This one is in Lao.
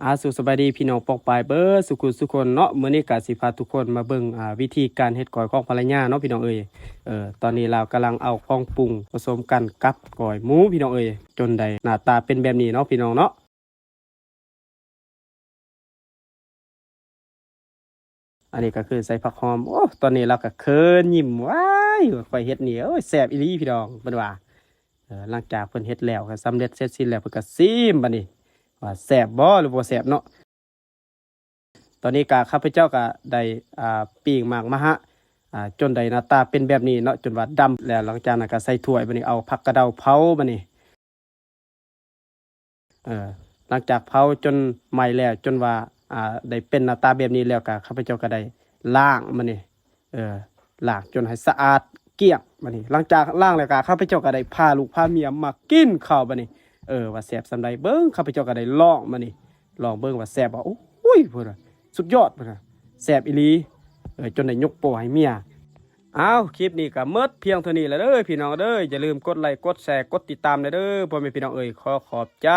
ອາ ສະບາຍດີພີ່ນ້ອງປ້ອງປາຍເບິດສູ່ຄົນສູ່ຄົນເນາະ. ມື້ນີ້ກະຊິພາທຸກຄົນມາເບິ່ງ ອາ ວິທີການເຮັດກ້ອຍຂອງພັນລະຍາເນາະພີ່ນ້ອງເອີຍ. ເອີ ຕອນນີ້ລາວກຳລັງເອົາຂອງປຸງປະສົມກັນກັບກ້ອຍໝູພີ່ນ້ອງເອີຍ ຈົນໄດ້ໜ້າຕາເປັນແບບນີ້ເນາະພີ່ນ້ອງເນາະ. ອັນນີ້ກໍຄືໃສ່ຜັກຫອມ. ໂອ້ ຕອນນີ້ລາວກໍເຂີນຍິ້ມ ວ້າຍ ຂ້ອຍເຮັດນີ້ ໂອ້ຍ ແຊບອີ່ຫຼີພີ່ນ້ອງ ເພິ່ນວ່າ. ເອີ ຫຼັງຈາກເພິ່ນເຮັດແລ້ວ ກໍສຳເລັດເສັດສິ້ນແລ້ວ ເພິ່ນກໍຊີມບາດນີ້ ວ່າແຊບບໍ່ ຫຼືບໍ່ແຊບເນາະ. ຕອນນີ້ກໍຂ້າພະເຈົ້າກໍໄດ້ ອ່າ ປີ້ງໝາກມະຫະ ອ່າ ຈົນໄດ້ໜ້າຕາເປັນແບບນີ້ເນາະ ຈົນວ່າດຳແລ້ວ. ຫຼັງຈາກນັ້ນກໍໃສ່ຖ້ວຍ ບາດນີ້ເອົາຜັກກະເດົາເຜົາບາດນີ້. ເອີ ຫຼັງຈາກເຜົາຈົນໄໝ້ແລ້ວ ຈົນວ່າ ອ່າ ໄດ້ເປັນໜ້າຕາແບບນີ້ແລ້ວ ກໍຂ້າພະເຈົ້າກໍໄດ້ລ້າງມັນນີ້ ເອີ ລ້າງຈົນໃຫ້ສະອາດກ້ຽງບາດນີ້. ຫຼັງຈາກລ້າງແລ້ວກໍຂ້າພະເຈົ້າກໍໄດ້ພາລູກພາເມຍມາກິນເຂົ້າບາດນີ້ ເອີ ວ່າແຊບສ່ຳໃດ. ເບິ່ງ ຂ້າພະເຈົ້າກໍໄດ້ລອງບາດນີ້ ລອງເບິ່ງວ່າແຊບບໍ່. ໂອ້ຍ ເພິ່ນວ່າສຸດຍອດ ເພິ່ນວ່າແຊບອີ່ຫຼີ ເອີ ຈົນໄດ້ຍົກໂປ້ໃຫ້ເມຍ. ອ້າວ ຄລິບນີ້ກໍໝົດພຽງເທົ່ານີ້ແຫຼະເດີພີ່ນ້ອງເດີ. ຢ່າລືມກົດໄລກ໌ ກົດແຊ ກົດຕິດຕາມແດ່ເດີ ພໍ່ແມ່ພີ່ນ້ອງເອີຍ. ຂໍຂອບໃຈ.